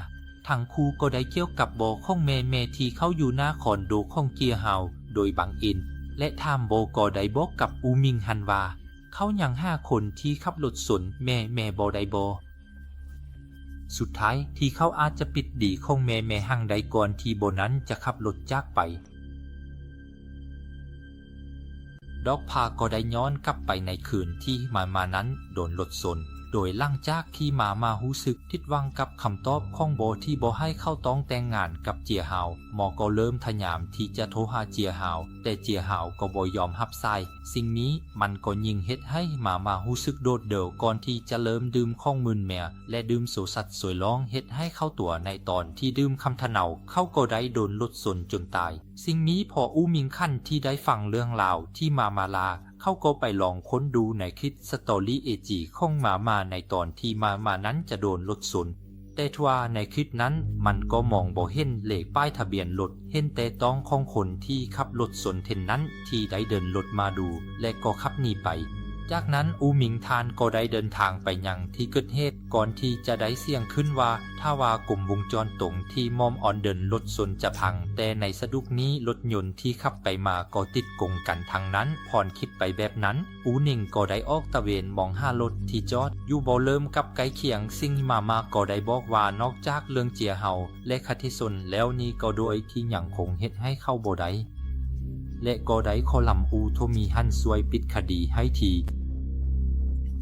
ທັງຄູ່ກໍໄດ້ກ່ຽວກັບພໍ່ຂອງແມ່ແມ່ທີ່ເຂົ້າຢູ່ໜ້າຄອນໂດຂອງເຈຍຮາວໂດຍບັງເອີນ ແລະ ຖາມພໍ່ກໍໄດ້ບອກກັບອູມິງຫັນວ່າ ເຂົາຍັງຫາຄົນທີ່ຂັບລົດຊົນແມ່ແມ່ບໍ່ໄດ້ບໍ່. ສຸດທ້າຍທີ່ເຂົາອາດຈະປິດດີຂອງແມ່ແມ່ຫັນໄດ້ກ່ອນທີ່ພໍ່ນັ້ນຈະຂັບລົດຈາກໄປ. ດອກພາກໍໄດ້ຍ້ອນກັບໄປໃນຄືນທີ່ມາມານັ້ນໂດນລົດຊົນ. ໂດຍຫຼັງຈາກທີ່ມາມາຮູ້ສຶກຜິດຫວັງກັບຄຳຕອບຂອງພໍ່ທີ່ບໍ່ໃຫ້ເຂົາຕ້ອງແຕ່ງງານກັບເຈຍຮາວ, ໝໍກໍເລີ່ມພະຍາຍາມທີ່ຈະໂທຫາເຈຍຮາວ, ແຕ່ເຈຍຮາວກໍບໍ່ຍອມຮັບສາຍ. ສິ່ງນີ້ມັນກໍຍິ່ງເຮັດໃຫ້ມາມາຮູ້ສຶກໂດດດ່ຽວ ກ່ອນທີ່ຈະເລີ່ມດື່ມຂອງມຶນເມາ ແລະ ດື່ມໂຊຊັດໂຊຍລອງ ເຮັດໃຫ້ເຂົາຕົວ. ໃນຕອນທີ່ດື່ມຄຳທະເນົາ, ເຂົາກໍໄດ້ໂດນລົດຊົນຈົນຕາຍ. ສິ່ງນີ້ພໍອູມິງຫັນທີ່ໄດ້ຟັງເລື່ອງລາວທີ່ມາມາລາ, ເຂົາກໍໄປລອງຄົ້ນດູໃນຄລິບສະຕໍຣີເອຈີຂອງມາມາ ໃນຕອນທີ່ມາມານັ້ນຈະໂດນລົດຊົນ. ແຕ່ທວ່າໃນຄລິບນັ້ນມັນກໍມອງບໍ່ເຫັນເລກປ້າຍທະບຽນລົດ, ເຫັນແຕ່ຕ້ອງຂອງຄົນທີ່ຂັບລົດຊົນເທັນນັ້ນທີ່ໄດ້ເດີນລົດມາດູ ແລະກໍຂັບໜີໄປ. ຈາກນັ້ນ ອູມິງທ່ານກໍໄດ້ເດີນທາງໄປຍັງທີ່ເກີດເຫດ ກ່ອນທີ່ຈະໄດ້ສຽງຂຶ້ນວ່າ ຖ້າວ່າກົມວົງຈອນຕົງທີ່ໝອມອອນເດີນລົດຊົນຈະພັງ, ແຕ່ໃນສະດຸກນີ້ລົດຍົນທີ່ຂັບໄປມາກໍຕິດກົງກັນທັງນັ້ນ. ພອນຄິດໄປແບບນັ້ນ ອູນິງກໍໄດ້ອອກຕະເວນມອງຫາລົດທີ່ຈອດຢູ່ບໍ່ເລີ່ມກັບໃກ້ຄຽງ, ຊຶ່ງມາມາກໍໄດ້ບອກວ່ານອກຈາກເລື່ອງເຈຍເຮົາ ແລະຄະທິຊົນແລ້ວນີ້ກໍດ້ວຍທີ່ຍັງຄົງເຮັດໃຫ້ເຂົາບໍ່ໄດ້ ແລະກໍໄດ້ຂໍລຳອູໂທມີຫັ້ນຊ່ວຍປິດຄະດີໃຫ້ທີ.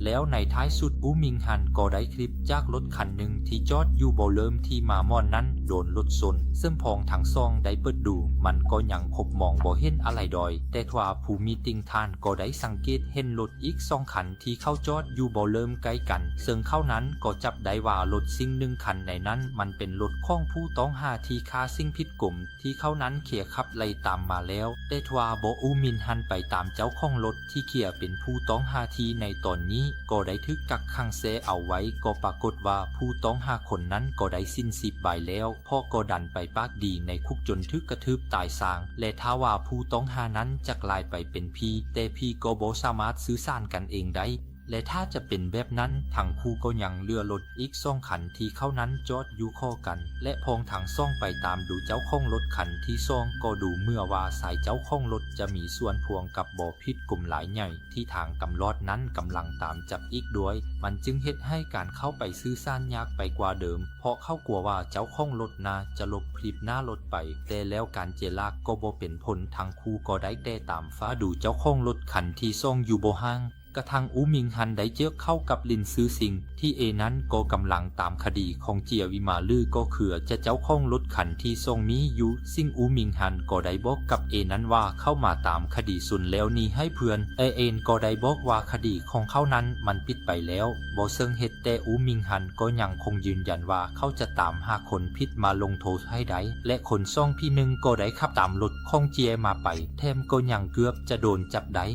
ແລ້ວໃນທ້າຍສຸດ ອູມິງຮັນກໍໄດ້ຄລິບຈາກລົດຄັນໜຶ່ງທີ່ຈອດຢູ່ບໍ່ເລີ່ມທີ່ມາມອນນັ້ນໂດນລົດຊົນ, ເຊິ່ງພອງທັງສອງໄດ້ເປີດດູ ມັນກໍຍັງຄົບມອງບໍ່ເຫັນອະໄລດອຍ, ແຕ່ທວ່າພູມີຕິງທ່ານກໍໄດ້ສັງເກດເຫັນລົດອີກສອງຄັນ ທີ່ເຂົາຈອດຢູ່ບໍ່ເລີ່ມໃກ້ກັນ, ເຊິ່ງເຂົານັ້ນກໍຈັບໄດ້ວ່າລົດຊິ່ງໜຶ່ງຄັນໃນນັ້ນ ມັນເປັນລົດຂອງຜູ້ຕ້ອງຫາທີ່ຂ້າສິ່ງຜິດກົມ ທີ່ເຂົານັ້ນເຄີຍຂັບໄລ່ຕາມມາແລ້ວ. ແຕ່ທວ່າບໍ່ອູມິນຫັນໄປຕາມເຈົ້າຂອງລົດທີ່ເຄີຍເປັນຜູ້ຕ້ອງຫາທີ່ໃນຕອນນີ້ ກໍໄດ້ຖືກກັກຂັງແຊ່ເອົາໄວ້, ກໍປາກົດວ່າຜູ້ຕ້ອງຫາຄົນນັ້ນກໍໄດ້ສິ້ນຊີບໄປແລ້ວ, ເພາະກໍດັນໄປປາກດີໃນຄຸກຈົນຖືກກະທືບຕາຍຊາງ ແລະ ຖ້າວ່າຜູ້ຕ້ອງຫານັ້ນຈັກກາຍໄປເປັນຜີ, ແຕ່ຜີກໍບໍ່ສາມາດສື່ສານກັນເອງໄດ້ ແລະ ຖ້າຈະເປັນແບບນັ້ນ ທັງຄູ່ກໍຍັງເຫຼືອລົດອີກສອງຄັນທີ່ເຂົານັ້ນຈອດຢູ່ຂໍກັນ ແລະ ພອງທັງສອງໄປຕາມດູເຈົ້າຂອງລົດຄັນທີສອງ ກໍດູເໝືອນວ່າຊາຍເຈົ້າຂອງລົດຈະມີສ່ວນພວງກັບບໍ່ຜິດກົມລາຍໃຫຍ່ ທີ່ທາງຕຳຫຼວດນັ້ນກຳລັງຕາມຈັບອີກດ້ວຍ. ມັນຈຶ່ງເຮັດໃຫ້ການເຂົ້າໄປສື່ສານຍາກໄປກວ່າເດີມ ເພາະເຂົາກົວວ່າເຈົ້າຂອງລົດໜ້າຈະຫຼົບພລິບໜ້າລົດໄປ, ແຕ່ແລ້ວການເຈລາກໍບໍ່ເປັນຜົນ, ທັງຄູ່ກໍໄດ້ແຕ່ຕາມຟ້າດູເຈົ້າຂອງລົດຄັນທີສອງຢູ່ບໍ່ຫ່າງ. ກະທັ່ງອູມິງຮັນໄດ້ເຈີເຂົ້າກັບລິນຊື່ຊິງ ທີ່ເອນັ້ນກໍກຳລັງຕາມຄະດີຂອງເຈຍວິມາ ຫຼື ກໍຄືຈະເຈົ້າຂອງລົດຄັນທີສອງມີຢູ່, ຊຶ່ງອູມິງຮັນກໍໄດ້ບອກກັບເອນັ້ນວ່າເຂົ້າມາຕາມຄະດີຊົນແລ້ວໜີໃຫ້ເພື່ອນ. ແລະ ເອນກໍໄດ້ບອກວ່າຄະດີຂອງເຂົານັ້ນມັນປິດໄປແລ້ວ, ບໍ່ເຊິ່ງເຮັດ, ແຕ່ອູມິງຮັນກໍຍັງຄົງຢືນຢັນວ່າເຂົາຈະຕາມຫາຄົນຜິດມາລົງໂທດໃຫ້ໄດ້ ແລະ ຄົນສອງຜີໜຶ່ງກໍໄດ້ຂັບຕາມລົດຂອງເຈຍມາໄປ, ແຖມກໍຍັງເກືອບຈະໂດນຈັບໄດ້.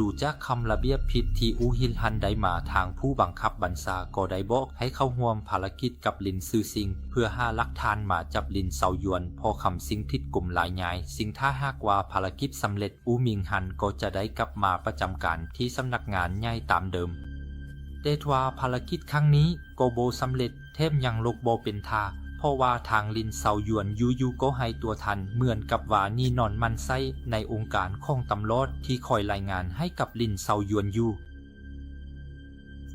ດູຈາກຄຳລະບຽບຜິດທີ່ອູມິງຮັນໄດ້ມາ, ທາງຜູ້ບັງຄັບບັນຊາກໍໄດ້ບອກໃຫ້ເຂົ້າຮ່ວມພາລະກິດກັບລິນຊື່ຊິງ ເພື່ອຫາຫຼັກຖານມາຈັບລິນເຊົາຢວນ ເພາະຄຳສິ່ງຜິດກົມລາຍໃຫຍ່, ຊຶ່ງຖ້າຫາກວ່າພາລະກິດສຳເລັດ ອູມິງຮັນກໍຈະໄດ້ກັບມາປະຈຳການທີ່ສຳນັກງານໃຫຍ່ຕາມເດີມ. ແຕ່ທວ່າພາລະກິດຄັ້ງນີ້ກໍບໍ່ສຳເລັດ, ແຖມຍັງຫຼົບບໍ່ເປັນທ່າ, ເພາະວ່າທາງລິນເຊົາຢວນຢູ່ໆກໍຫາຍຕົວທັນ, ເໝືອນກັບວ່າໜີນອນໝັ່ນໄສ້ໃນອົງການຂອງຕຳຫຼວດທີ່ຄອຍລາຍງານໃຫ້ກັບລິນເຊົາຢວນຢູ່.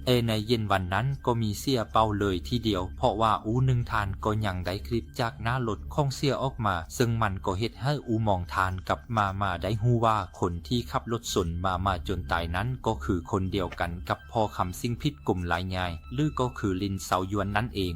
ແລະ ໃນເຢັນວັນນັ້ນກໍມີເສຍເປົ່າເລີຍທີດຽວ, ເພາະວ່າອູມິງຮັນກໍຍັງໄດ້ຄລິບຈາກໜ້າລົດຂອງເສຍອອກມາ, ເຊິ່ງມັນກໍເຮັດໃຫ້ອູມອງທ່ານກັບມາມາໄດ້ຮູ້ວ່າຄົນທີ່ຂັບລົດຊົນມາມາຈົນຕາຍນັ້ນ ກໍຄືຄົນດຽວກັນກັບພໍ່ຄຳສິ່ງຜິດກົມລາຍໃຫຍ່ ຫຼື ກໍຄືລິນເຊົາຢວນນັ້ນເອງ.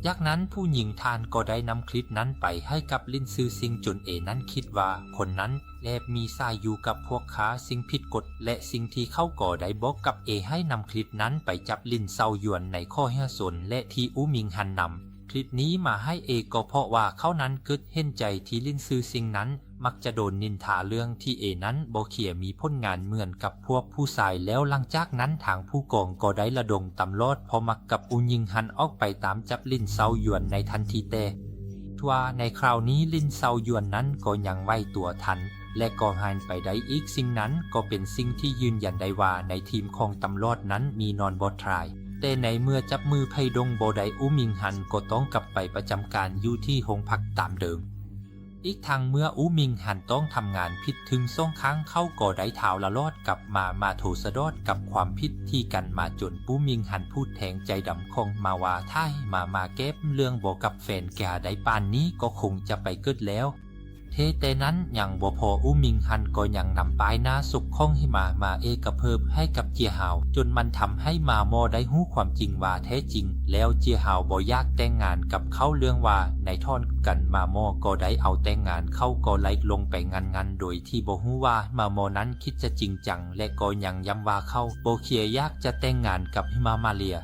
ຈາກນັ້ນຜູ້ຍິງທ່ານກໍໄດ້ນຳຄລິບນັ້ນໄປໃຫ້ກັບລິນຊື່ຊິງ ຈົນເອນັ້ນຄິດວ່າຄົນນັ້ນແອບມີສາຍຢູ່ກັບພວກຄ້າສິ່ງຜິດກົດ ແລະ ສິ່ງທີ່ເຂົາກໍໄດ້ບອກກັບເອໃຫ້ນຳຄລິບນັ້ນໄປຈັບລິນເຊົາຢວນໃນຂໍ້ຫາຊົນ ແລະ ທີ່ອູມິງຮັນນຳຄລິບນີ້ມາໃຫ້ເອ ກໍເພາະວ່າເຂົານັ້ນເກີດເຫັນໃຈທີ່ລິນຊື່ຊິງນັ້ນ ມັກຈະໂດນນິນທາເລື່ອງທີ່ເອນັ້ນບໍ່ເຄຍມີຜົນງານເໝືອນກັບພວກຜູ້ຊາຍ. ແລ້ວຫຼັງຈາກນັ້ນທາງຜູ້ກອງກໍໄດ້ລະດົມຕຳຫຼວດພໍ່ມັກກັບອູມິງຮັນອອກໄປຕາມຈັບລິນເຊົາຢວນໃນທັນທີ, ແຕ່ທວ່າໃນຄາວນີ້ລິນເຊົາຢວນນັ້ນກໍຍັງໄຫວຕົວທັນ ແລະ ກໍຫາຍໄປໄດ້ອີກ. ສິ່ງນັ້ນກໍເປັນສິ່ງທີ່ຢືນຢັນໄດ້ວ່າໃນທີມຂອງຕຳຫຼວດນັ້ນມີນອນບໍ່ທາຍ, ແຕ່ໃນເມື່ອຈັບມືໃຜດົງບໍ່ໄດ້ ອູມິງຮັນກໍຕ້ອງກັບໄປປະຈຳການຢູ່ທີ່ໂຮງພັກຕາມເດີມ. ອີກທັງເມື່ອອູມິງຮັນຕ້ອງທຳງານຜິດເຖິງສອງຄັ້ງ ເຂົາກໍໄດ້ທ້າວລະຫຼອດກັບມາມາໂທສະດອດກັບຄວາມຜິດທີ່ກັນມາ ຈົນອູມິງຮັນພູດແທງໃຈດຳຂອງມາວ່າ ຖ້າໃຫ້ມາມາແກ້ເລື່ອງບໍ່ກັບແຟນແກໄດ້ປານນີ້ກໍຄົງຈະໄປເກີດແລ້ວ. ແທ້ແຕ່ນັ້ນຍັງບໍ່ພໍ ອູມິງຮັນກໍຍັງນຳປ້າຍໜ້າສົບຂອງໃຫ້ມາມາເອກະເພີບໃຫ້ກັບເຈຍຮາວ ຈົນມັນທຳໃຫ້ມາມໍໄດ້ຮູ້ຄວາມຈິງວ່າແທ້ຈິງແລ້ວເຈຍຮາວບໍ່ຢາກແຕ່ງງານກັບເຂົາ ເລື່ອງວ່າໃນຕອນກັນມາມໍກໍໄດ້ເອົາແຕ່ງງານ ເຂົາກໍໄລ່ລົງໄປງັນໆ ໂດຍທີ່ບໍ່ຮູ້ວ່າມາມໍນັ້ນຄິດຈະຈິງຈັງ ແລະ ກໍຍັງຢ້ຳວ່າເຂົາບໍ່ເຄຍຢາກຈະແຕ່ງງານກັບມາມາເລຍ.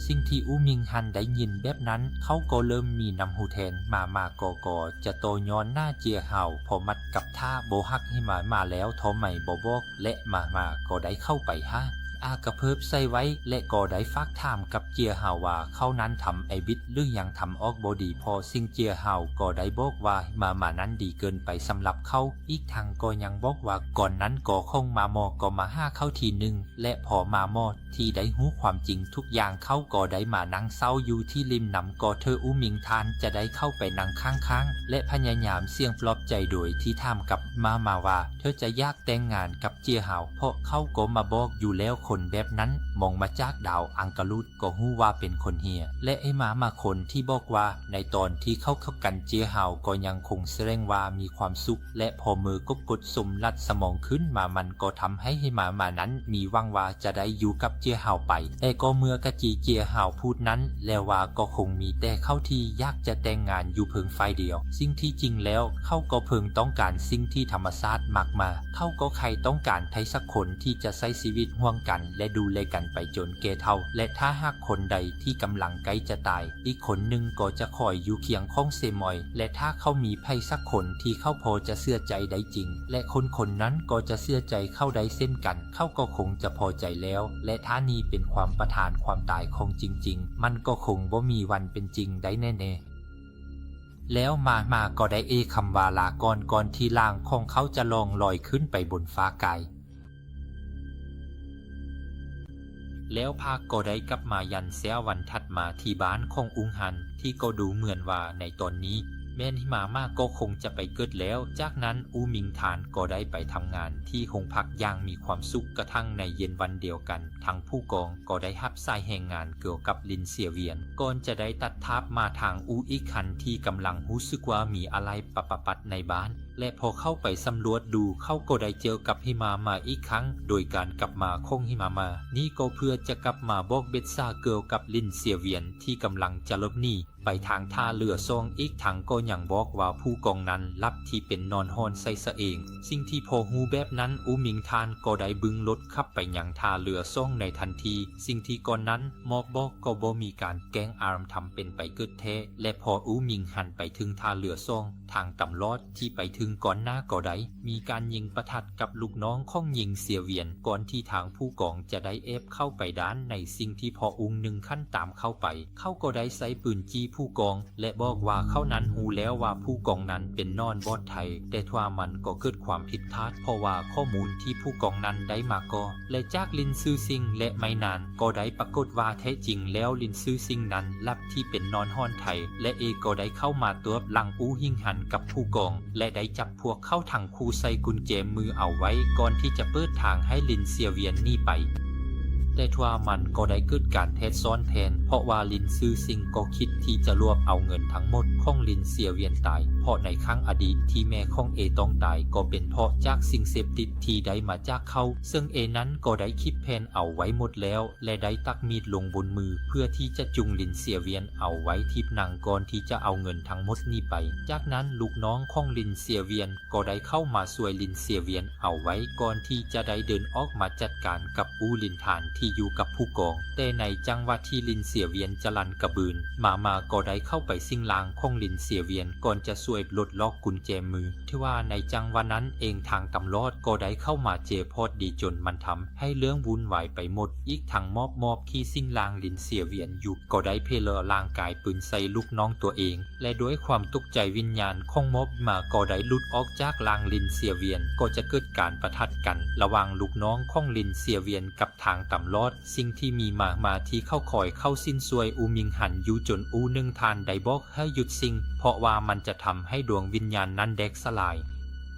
ສິ່ງທີ່ອູມິງຮັນໄດ້ຍິນແບບນັ້ນ ເຂົາກໍເລີ່ມມີນ້ຳຫູແທນ, ມາມາກໍ ກໍຈະຕໍ່ຍ້ອນໜ້າເຈຍຮາວ ພໍມັດກັບຖ້າບໍ່ຮັກໃຫ້ມາມາແລ້ວ ທໍໄໝບໍ່ບອກ ແລະ ມາມາກໍໄດ້ເຂົ້າໄປຫາ ອາກະເພີບໃສ່ໄວ້ ແລະ ກໍໄດ້ຝາກຖາມກັບເຈຍຮາວວ່າ ເຂົານັ້ນທຳໄອບິດ ຫຼື ຍັງທຳອອກບໍ່ດີພໍ. ຊຶ່ງເຈຍຮາວກໍໄດ້ບອກວ່າ ໝາ ໝານັ້ນດີເກີນໄປສຳລັບເຂົາ. ອີກທັງກໍຍັງບອກວ່າ ກ່ອນນັ້ນກໍຂອງໝາໝໍກໍມາຫາເຂົາທີໜຶ່ງ ແລະ ພໍໝາໝໍທີ່ໄດ້ຮູ້ຄວາມຈິງທຸກຢ່າງ ເຂົາກໍໄດ້ມານັ່ງເສົ້າຢູ່ທີ່ລິມນ້ຳ ກໍເທີອູມິງທ່ານຈະໄດ້ເຂົ້າໄປນັ່ງຂ້າງໆ ແລະ ພະຍາຍາມສຽງປລອບໃຈໂດຍທີ່ຖາມກັບໝາໝາວ່າ ເທີຈະຢາກແຕ່ງງານກັບເຈຍຮາວ ເພາະເຂົາກໍມາບອກຢູ່ແລ້ວ ຄົນແບບນັ້ນມອງມາຈາກດາວອັງກະລຸດ ກໍຮູ້ວ່າເປັນຄົນເຮຍ ແລະ ໃຫ້ໝາໝາຄົນທີ່ບອກວ່າ ໃນຕອນທີ່ເຂົາຄົບກັນ ເຈຍຮາວກໍຍັງຄົງສະແດງວ່າມີຄວາມສຸກ ແລະ ພໍເມີກໍກົດສົມລັດສະໝອງຂຶ້ນມາ ມັນກໍທຳໃຫ້ ໃຫ້ໝາໝານັ້ນມີຫວັງວ່າຈະໄດ້ຢູ່ກັບເຈຍຮາວໄປ. ແຕ່ກໍເມື່ອກະຈີເຈຍຮາວພູດນັ້ນແລ້ວວ່າ ກໍຄົງມີແຕ່ເຂົາທີ່ຢາກຈະແຕ່ງງານຢູ່ເພິ່ງຝ່າຍດຽວ. ຊຶ່ງທີ່ຈິງແລ້ວເຂົາກໍເພິ່ງຕ້ອງການສິ່ງທີ່ທຳມະຊາດມັກມາ. ເຂົາກໍໃຄ່ຕ້ອງການໃຜສັກຄົນທີ່ຈະໃຊ້ຊີວິດຮ່ວມກັນ ແລະ ດູແລກັນໄປຈົນແກ່ເຖົ້າ ແລະ ຖ້າຫາກຄົນໃດທີ່ກຳລັງໃກ້ຈະຕາຍ ອີກຄົນໜຶ່ງກໍຈະຄອຍຢູ່ຄຽງຂ້ອງເສມອຍ ແລະ ຖ້າເຂົາມີໃຜສັກຄົນທີ່ເຂົາພໍຈະເຊື່ອໃຈໄດ້ຈິງ ແລະ ຄົນຄົນນັ້ນກໍຈະເຊື່ອໃຈເຂົາໄດ້ເຊັ່ນກັນ ເຂົາກໍຄົງຈະພໍໃຈແລ້ວ ແລະ ຖ້ານີ້ເປັນຄວາມປະທານຄວາມຕາຍຂອງຈິງໆ ມັນກໍຄົງບໍ່ມີວັນເປັນຈິງໄດ້ແນ່ໆ. ແລ້ວໝາໝາກໍໄດ້ເອຄຳວ່າລາກ່ອນ ກ່ອນທີ່ຮ່າງຂອງເຂົາຈະລ່ອງລອຍຂຶ້ນໄປບົນຟ້າກາຍ. ແລ້ວພາກກໍໄດ້ກັບມາຢັນເຊົ້າວັນຖັດມາທີ່ບ້ານຂອງອຸງຮັນ ທີ່ກໍດູເໝືອນວ່າໃນຕອນນີ້ແມ່ນໝາໝາກໍຄົງຈະໄປເກີດແລ້ວ. ຈາກນັ້ນອູມິງທ່ານກໍໄດ້ໄປທຳງານທີ່ໂຮງພັກຢ່າງມີຄວາມສຸກ ກະທັ່ງໃນເຢັນວັນດຽວກັນ ທາງຜູ້ກອງກໍໄດ້ຮັບສາຍແຮງງານກ່ຽວກັບລິນເຊຍວຽນ. ກ່ອນຈະໄດ້ຕັດພາບມາທາງອູອີກຄັນທີ່ກຳລັງຮູ້ສຶກວ່າມີອາໄລປະປະປັດໃນບ້ານ ແລະ ພໍເຂົ້າໄປສຳຫຼວດດູ ເຂົາກໍໄດ້ເຈີກັບເຮມາມາອີກຄັ້ງ ໂດຍການກັບມາຂອງເຮມາມານີ້ກໍເພື່ອຈະກັບມາບອກເບັດສາກ່ຽວກັບລິນເຊຍວຽນທີ່ກຳລັງຈະຫຼົບໜີໄປທາງທ່າເຮືອສອງ ອີກທັງກໍຍັງບອກວ່າຜູ້ກອງນັ້ນຫຼັບທີ່ເປັນນອນຮ່ອນໃສ່ຊະເອງ. ສິ່ງທີ່ພໍຮູ້ແບບນັ້ນ ອູມິງທ່ານກໍໄດ້ບຶງລົດຂັບໄປຍັງທ່າເຮືອສອງໃນທັນທີ. ສິ່ງທີ່ກ່ອນນັ້ນມອບບອກກໍບໍ່ມີການແກ້ງອາມ ທຳເປັນໄປເກີດແທ້ ແລະ ພໍອູມິງຫັນໄປເຖິງທ່າເຮືອສອງ ທາງຕຳຫຼອດ ທີ່ໄປເຖິງກ່ອນໜ້າກໍໄດ້ມີການຍິງປະທັດກັບລູກນ້ອງຂອງຍິງເຊຍວຽນ ກ່ອນທີ່ທາງຜູ້ກອງຈະໄດ້ແອບເຂົ້າໄປດ້ານໃນ. ສິ່ງທີ່ພໍອຸງໜຶ່ງຂັ້ນຕາມເຂົ້າໄປ ເຂົາກໍໄດ້ໃຊ້ປືນຈີ້ຜູ້ກອງ ແລະ ບອກວ່າເຂົານັ້ນຮູ້ແລ້ວວ່າຜູ້ກອງນັ້ນເປັນນອນບອດໄທ ແຕ່ວ່າມັນກໍເກີດຄວາມຜິດພາດ ເພາະວ່າຂໍ້ມູນທີ່ຜູ້ກອງນັ້ນໄດ້ມາກໍ ແລະ ຈາກລິນຊື່ຊິງ ແລະ ໄມ້ນານ ກໍໄດ້ປາກົດວ່າແທ້ຈິງແລ້ວລິນຊື່ຊິງນັ້ນຫຼັບທີ່ເປັນນອນຮ່ອນໄທ ແລະ ເອກໍໄດ້ເຂົ້າມາຕວບຫຼັງອູຫິງຫັນກັບຜູ້ກອງ ແລະ ໄດ້ຈັບພວກເຂົາທັງຄູ່ໃສ່ກຸນແຈມືເອົາໄວ້ ກ່ອນທີ່ຈະເປີດທາງໃຫ້ລິນເຊຍວຽນໜີໄປ. ແຕ່ວ່າມັນກໍໄດ້ເກີດການແທດຊ້ອນແທນ ເພາະວ່າລິນຊື່ຊິງກໍຄິດທີ່ຈະລວບເອົາເງິນທັງໝົດຂອງລິນເຊຍວຽນຕາຍ ເພາະໃນຄັ້ງອະດີດທີ່ແມ່ຂອງເອຕ້ອງຕາຍ ກໍເປັນເພາະຈາກສິ່ງເສບຕິດທີ່ໄດ້ມາຈາກເຂົາ ເຊິ່ງເອນັ້ນກໍໄດ້ຄິດແຜນເອົາໄວ້ໝົດແລ້ວ ແລະ ໄດ້ຕັກມີດລົງບົນມື ເພື່ອທີ່ຈະຈູງລິນເຊຍວຽນເອົາໄວ້ທີ່ໜັງ ກ່ອນທີ່ຈະເອົາເງິນທັງໝົດນີ້ໄປ. ຈາກນັ້ນລູກນ້ອງຂອງລິນເຊຍວຽນກໍໄດ້ເຂົ້າມາຊ່ວຍລິນເຊຍວຽນເອົາໄວ້ ກ່ອນທີ່ຈະໄດ້ເດີນອອກມາຈັດການກັບອູລິນທານທີ່ຢູ່ກັບຜູ້ກອງ. ແຕ່ໃນຈັງຫວະທີ່ລິນເຊຍວຽນຈະລັນກະບືນ ໝາໝາກໍໄດ້ເຂົ້າໄປສິງຮ່າງຂອງລິນເຊຍວຽນ ກ່ອນຈະຊ່ວຍປົດລັອກກຸນແຈມື. ຖືວ່າໃນຈັງຫວະນັ້ນເອງ ທາງຕຳຫຼອດກໍໄດ້ເຂົ້າມາເຈພອດດີ ຈົນມັນທຳໃຫ້ເລື່ອງວຸ່ນວາຍໄປໝົດ. ອີກທັງມອບມອບທີ່ສິງຮ່າງລິນເຊຍວຽນຢູ່ ກໍໄດ້ເພເລີຮ່າງກາຍປືນໃສ່ລູກນ້ອງຕົວເອງ ແລະ ດ້ວຍຄວາມຕົກໃຈວິນຍານຂອງມອບມາກໍໄດ້ຫຼຸດອອກຈາກຮ່າງລິນເຊຍວຽນ ກໍຈະເກີດການປະທະກັນລະຫວ່າງລູກນ້ອງຂອງລິນເຊຍວຽນກັບທາງຕຳຫຼອດ. ສິ່ງທີ່ມີມາ ມາທີ່ເຂົາຄອຍເຂົ້າສິນຊ່ວຍອູມິງຫັນຢູ່ ຈົນອູໜຶ່ງທ່ານໄດ້ບອກໃຫ້ຢຸດສິງ ເພາະວ່າມັນຈະທຳໃຫ້ດວງວິນຍານນັ້ນແດກສະຫຼາຍ.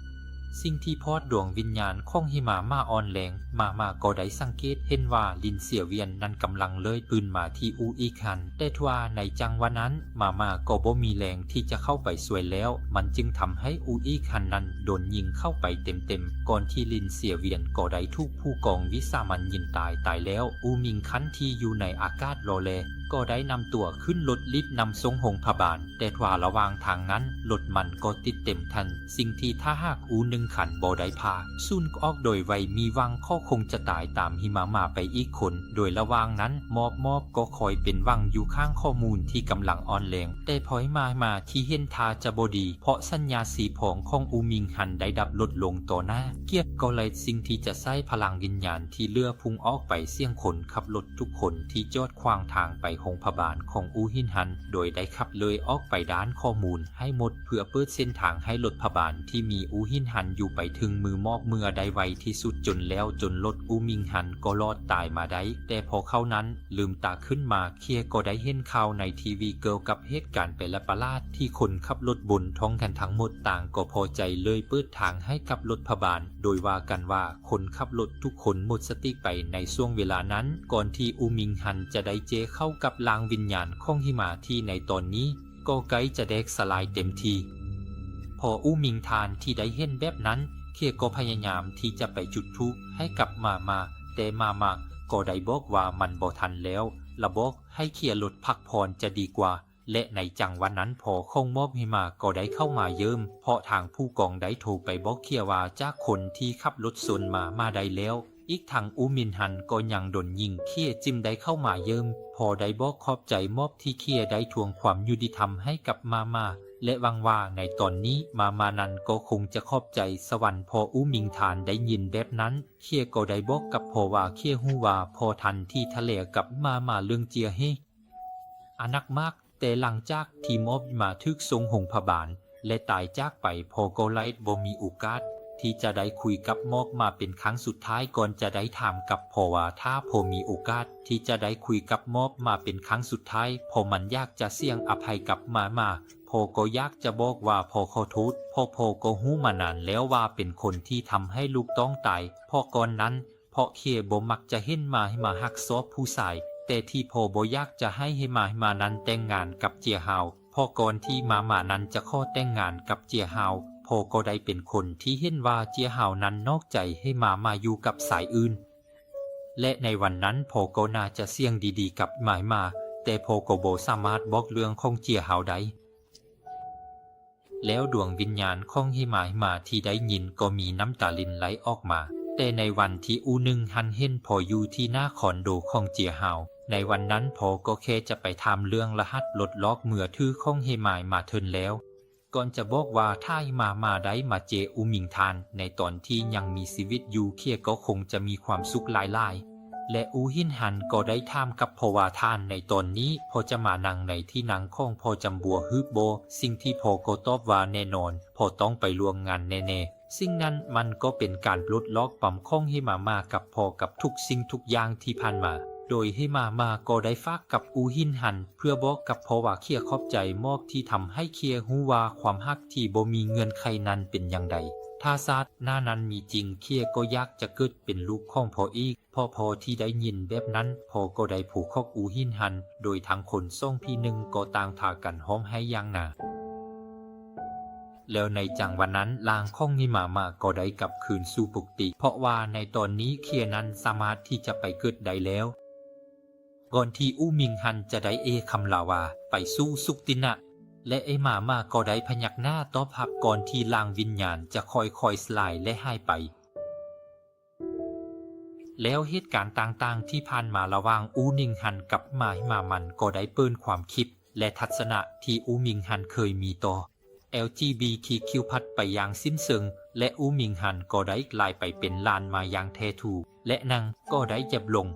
ສິ່ງທີ່ພອດດວງວິນຍານຂອງເຮມາມາອ່ອນແຮງ ມາມາກໍໄດ້ສັງເກດເຫັນວ່າລິນເຊຍວຽນນັ້ນກຳລັງເລີຍປືນມາທີ່ອູອີກຄັນ ແຕ່ວ່າໃນຈັງຫວະນັ້ນ ມາມາກໍບໍ່ມີແຮງທີ່ຈະເຂົ້າໄປຊ່ວຍແລ້ວ ມັນຈຶ່ງທຳໃຫ້ອູອີກຄັນນັ້ນໂດນຍິງເຂົ້າໄປເຕັມໆ ກ່ອນທີ່ລິນເຊຍວຽນກໍໄດ້ຖືກຜູ້ກອງວິສາມັນຍິງຕາຍ. ຕາຍແລ້ວ ອູມິງຄັນທີ່ຢູ່ໃນອາກາດລໍແລ ກໍໄດ້ນຳຕົວຂຶ້ນລົດລີບນຳສົ່ງໂຮງພະບານ, ແຕ່ວ່າລະຫວ່າງທາງນັ້ນລົດມັນກໍຕິດເຕັມທັນ, ສິ່ງທີ່ຖ້າຫາກອູໜຶ່ງຄັນບໍ່ໄດ້ພາສູນອອກໂດຍໄວ, ມີຫວັງເຂົາຄົງຈະຕາຍຕາມຫິມະມາໄປອີກຄົນ. ໂດຍລະຫວ່າງນັ້ນ ມອບ ມອບກໍຄອຍເປັນຫວັງຢູ່ຂ້າງຂໍ້ມູນທີ່ກຳລັງອ່ອນແຮງ, ແຕ່ພໍຫິມະມາທີ່ເຫັນທ່າຈະບໍ່ດີ, ເພາະສັນຍາສີພອງຂອງອູມິງຫັ້ນໄດ້ດັບລົດລົງຕໍ່ໜ້າ, ເກຍກໍເລີຍສິ່ງທີ່ຈະໃຊ້ພະລັງວິນຍານທີ່ເຫຼືອ ພຸ່ງອອກໄປສຽງຄົນຂັບລົດທຸກຄົນທີ່ຈອດຂວາງທາງໄປໂຮງພະບານຂອງອູຫິນຫັ້ນ, ໂດຍໄດ້ຂັບເລີຍອອກໄປດ້ານຂໍ້ມູນໃຫ້ໝົດ ເພື່ອເປີດເສັ້ນທາງໃຫ້ລົດພະບານທີ່ມີອູຫິນຫັ້ນຢູ່ໄປເຖິງມືມອບເມື່ອໄດ້ໄວທີ່ສຸດ, ຈົນແລ້ວຈົນລົດອູມິງຫັ້ນກໍລອດຕາຍມາໄດ້. ແຕ່ພໍເຂົານັ້ນລືມຕາຂຶ້ນມາ, ເຄຍກໍໄດ້ເຫັນຂ່າວໃນທີວີກ່ຽວກັບເຫດການແປກປະຫຼາດທີ່ຄົນຂັບລົດບົນທ້ອງຖະໜົນທັງໝົດຕ່າງກໍພໍໃຈເລີຍເປີດທາງໃຫ້ກັບລົດພະບານ, ໂດຍວ່າກັນວ່າ ຄົນຂັບລົດທຸກຄົນໝົດສະຕິໄປໃນຊ່ວງເວລານັ້ນ, ກ່ອນທີ່ອູມິງຫັ້ນຈະໄດ້ເຈເຂົ້າກັບຮ່າງວິນຍານຂອງຫິມະທີ່ໃນຕອນນີ້ກໍໃກ້ຈະແຕກສະຫຼາຍເຕັມທີ່. ພໍອູມິງທ່ານທີ່ໄດ້ເຫັນແບບນັ້ນ, ເຄຍກໍພະຍາຍາມທີ່ຈະໄປຈຸດທູບໃຫ້ກັບມາມາ, ແຕ່ມາມາກໍໄດ້ບອກວ່າມັນບໍ່ທັນແລ້ວ, ລະບອກໃຫ້ເຄຍລົດພັກຜ່ອນຈະດີກວ່າ. ແລະ ໃນຈັງຫວະນັ້ນພໍ່ຂອງມອບຫິມະກໍໄດ້ເຂົ້າມາເຢີ້ມ, ເພາະທາງຜູ້ກອງໄດ້ໂທໄປບອກເຄຍວ່າຈາກຄົນທີ່ຂັບລົດຊົນມາມາໄດ້ແລ້ວ, ອີກທັງອູມິງຫັ້ນກໍຍັງໂດນຍິງ, ເຄຍຈຶ່ງໄດ້ເຂົ້າມາເຢີ້ມ. ພໍ່ໄດ້ບອກຂອບໃຈມອບທີ່ເຄຍໄດ້ທວງຄວາມຍຸຕິທຳໃຫ້ກັບມາມາ ແລະ ຫວັງວ່າໃນຕອນນີ້ມາມານັ້ນກໍຄົງຈະຂອບໃຈສະຫວັນ. ພໍອູມິງທ່ານໄດ້ຍິນແບບນັ້ນ, ເຄຍກໍໄດ້ບອກກັບພໍ່ວ່າເຄຍຮູ້ວ່າພໍ່ທັນທີ່ທະແຫຼງກັບມາມາເລື່ອງເຈຍເຮ ອາໜັກມາກ, ແຕ່ຫຼັງຈາກທີ່ມອບຫິມະຖືກສົ່ງໂຮງພະບານ ແລະ ຕາຍຈາກໄປ, ພໍ່ກໍເລີຍບໍ່ມີໂອກາດທີ່ຈະໄດ້ຄຸຍກັບມອບມາເປັນຄັ້ງສຸດທ້າຍ, ກ່ອນຈະໄດ້ຖາມກັບພໍ່ວ່າຖ້າພໍ່ມີໂອກາດທີ່ຈະໄດ້ຄຸຍກັບມອບມາເປັນຄັ້ງສຸດທ້າຍ, ພໍ່ມັນຢາກຈະສຽງອະໄພກັບມາມາ. ພໍ່ກໍຢາກຈະບອກວ່າພໍ່ຂໍໂທດ, ເພາະພໍ່ກໍຮູ້ມານານແລ້ວວ່າເປັນຄົນທີ່ທຳໃຫ້ລູກຕ້ອງຕາຍ, ເພາະກ່ອນນັ້ນ ເພາະເຄຍບໍ່ມັກຈະເຫັນມາມາຮັກຊອບຜູ້ຊາຍ, ແຕ່ທີ່ພໍ່ບໍ່ຢາກຈະໃຫ້ມາມານັ້ນແຕ່ງງານກັບເຈຍຮາວ, ເພາະກ່ອນທີ່ມາມານັ້ນຈະຂໍແຕ່ງງານກັບເຈຍຮາວ, ພໍ່ກໍໄດ້ເປັນຄົນທີ່ເຫັນວ່າເຈຍຮາວນັ້ນນອກໃຈໃຫ້ມາມາຢູ່ກັບຊາຍອື່ນ. ແລະ ໃນວັນນັ້ນພໍ່ກໍໜ້າຈະສຽງດີໆກັບມາມາ, ແຕ່ພໍ່ກໍບໍ່ສາມາດບອກເລື່ອງຂອງເຈຍຮາວໄດ້. ແລ້ວດວງວິນຍານຂອງເຮມາເຮມາທີ່ໄດ້ຍິນກໍມີນ້ຳຕາລິນໄຫຼອອກມາ. ແຕ່ໃນວັນທີ່ອູໜຶ່ງຫັ້ນເຫັນພໍ່ຢູ່ທີ່ໜ້າຄອນໂດຂອງເຈຍຮາວ, ໃນວັນນັ້ນພໍ່ກໍແຄ່ຈະໄປຖາມເລື່ອງລະຫັດລົດລອກມືຖືຂອງເຮມາເຮມາເທົ່ານັ້ນແລ້ວ. ກ່ອນຈະບອກວ່າຖ້າເຮມາເຮມາໄດ້ມາເຈອູມິງທ່ານໃນຕອນທີ່ຍັງມີຊີວິດຢູ່, ເຄຍກໍຄົງຈະມີຄວາມສຸກຫຼາຍໆ. ແລະ ອູຫິນຫັ້ນກໍໄດ້ຖາມກັບພໍ່ວ່າທ່ານໃນຕອນນີ້ພໍ່ຈະມານັ່ງໃນທີ່ນັ່ງຂອງພໍ່ຈຳບົວຫຼືບໍ່? ສິ່ງທີ່ພໍ່ກໍຕອບວ່າແນ່ນອນ, ພໍ່ຕ້ອງໄປຮ່ວມງານແນ່ໆ. ສິ່ງນັ້ນມັນກໍເປັນການປົດລອກປຳຂອງເຮມາເຮມາກັບພໍ່ກັບທຸກສິ່ງທຸກຢ່າງທີ່ຜ່ານມາ. ໂດຍເຮມາເຮມາກໍໄດ້ຝາກກັບອູຫິນຫັ້ນເພື່ອບອກກັບພໍ່ວ່າເຄຍຂອບໃຈມອບທີ່ທຳໃຫ້ເຄຍຮູ້ວ່າຄວາມຮັກທີ່ບໍ່ມີເງື່ອນໄຂນັ້ນເປັນຢ່າງໃດ. ຖ້າຊາດໜ້ານັ້ນມີຈິງ, ເຄຍກໍຢາກຈະເກີດເປັນລູກຂອງພໍ່ອີກ. ເພາະພໍທີ່ໄດ້ຍິນແບບນັ້ນ, ພໍ່ກໍໄດ້ຜູກຄອກອູຫິນຫັ້ນ, ໂດຍທັງຄົນສອງພີ່ນ້ອງກໍຕ່າງພາກັນຮ້ອງໄຫ້ຢ່າງໜັກ. ແລ້ວໃນຈັງຫວະນັ້ນ, ຮ່າງຂອງເຮມາເຮມາກໍໄດ້ກັບຄືນສູ່ປົກກະຕິ, ເພາະວ່າໃນຕອນນີ້ເຄຍນັ້ນສາມາດທີ່ຈະໄປເກີດໄດ້ແລ້ວ. ກ່ອນທີ່ອູມິງຫັ້ນຈະໄດ້ເອຄຳລາວ່າ ໄປສູ່ສຸກຕິນະ, ແລະ ເຮມາເຮມາກໍໄດ້ພະຍັກໜ້າຕອບຮັບ, ກ່ອນທີ່ຮ່າງວິນຍານຈະຄ່ອຍໆສະຫຼາຍ ແລະ ຫາຍໄປ. ແລ້ວເຫດການຕ່າງໆທີ່ຜ່ານມາລະຫວ່າງອູນິງຫັ້ນກັບມາເຮມາມັນກໍໄດ້ເປີດຄວາມຄິດ ແລະ ທັດສະນະທີ່ອູມິງຫັ້ນເຄີຍມີຕໍ່ ແອລຈີບີທີຄິວ ພັດໄປຢ່າງສິ້ນເຊີງ ແລະ ອູມິງຫັ້ນກໍໄດ້ກາຍໄປເປັນຫຼານມາຢ່າງແທ້ຖືກ ແລະ ນາງກໍໄດ້ຈັບລົງ.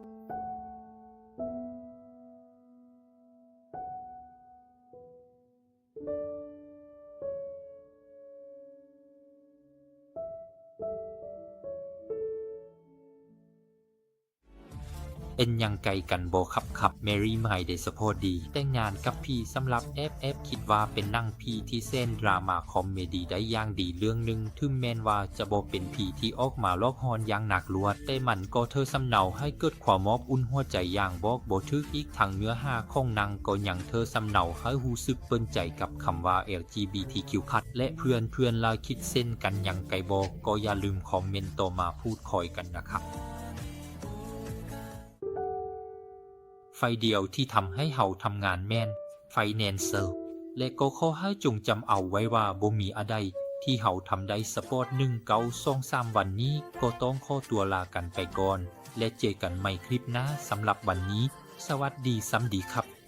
ເປັນຫຍັງໄກກັນບໍ່ຄັບຄັບ Marry My Day Support ດີ ແຕ່ງງານກັບຜີ ສຳລັບແອບແອບຄິດວ່າເປັນໜັງຜີທີ່ແສນດຣາມາຄອມເມດີໄດ້ຢ່າງດີເລື່ອງໜຶ່ງ ເຖິງແມ່ນວ່າຈະບໍ່ເປັນຜີທີ່ອອກມາຫຼອກຫຼອນຢ່າງໜ້າກລັວ ແຕ່ມັນກໍເທີສຳເນົາໃຫ້ເກີດຄວາມອົບອຸ່ນຫົວໃຈຢ່າງບອກບໍ່ຖືກ ອີກທັງເນື້ອຫາຂອງໜັງກໍຍັງເທີສຳເນົາໃຫ້ຮູ້ສຶກເປີນໃຈກັບຄຳວ່າ ແອລຈີບີທີຄິວ ພັດ ແລະ ເພື່ອນໆລາວຄິດເຊັ່ນກັນຫຍັງໄກບໍ່ ກໍຢ່າລືມຄອມເມັນຕໍ່ມາພູດຄຸຍກັນນະຄັບ. ໄຟດຽວທີ່ທຳໃຫ້ເຮົາທຳງານແມ່ນ Financial ແລະກໍຂໍໃຫ້ຈົ່ງຈຳເອົາໄວ້ວ່າບໍ່ມີອາໃດທີ່ເຮົາທຳໄດ້ສະປອດໜຶ່ງເກົ້າສອງສາມວັນນີ້ ກໍຕ້ອງຂໍຕົວລາກັນໄປກ່ອນ ແລະເຈີກັນໃໝ່ຄລິບໜ້າ. ສຳລັບວັນນີ້ ສະຫວັດດີ ສຳດີຄັບ.